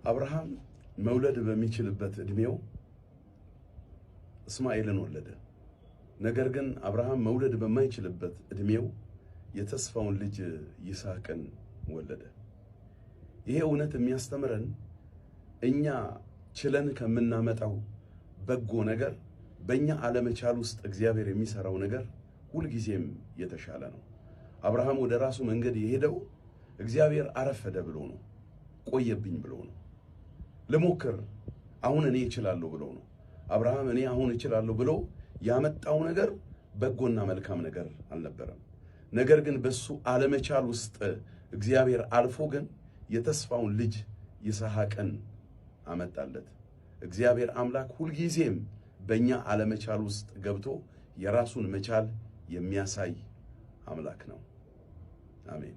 አብርሃም መውለድ በሚችልበት ዕድሜው እስማኤልን ወለደ። ነገር ግን አብርሃም መውለድ በማይችልበት ዕድሜው የተስፋውን ልጅ ይስሐቅን ወለደ። ይሄ እውነት የሚያስተምረን እኛ ችለን ከምናመጣው በጎ ነገር በእኛ አለመቻል ውስጥ እግዚአብሔር የሚሰራው ነገር ሁልጊዜም የተሻለ ነው። አብርሃም ወደ ራሱ መንገድ የሄደው እግዚአብሔር አረፈደ ብሎ ነው፣ ቆየብኝ ብሎ ነው፣ ልሞክር አሁን እኔ እችላለሁ ብሎ ነው። አብርሃም እኔ አሁን እችላለሁ ብሎ ያመጣው ነገር በጎና መልካም ነገር አልነበረም። ነገር ግን በሱ አለመቻል ውስጥ እግዚአብሔር አልፎ ግን የተስፋውን ልጅ ይስሐቅን አመጣለት። እግዚአብሔር አምላክ ሁልጊዜም በእኛ አለመቻል ውስጥ ገብቶ የራሱን መቻል የሚያሳይ አምላክ ነው። አሜን።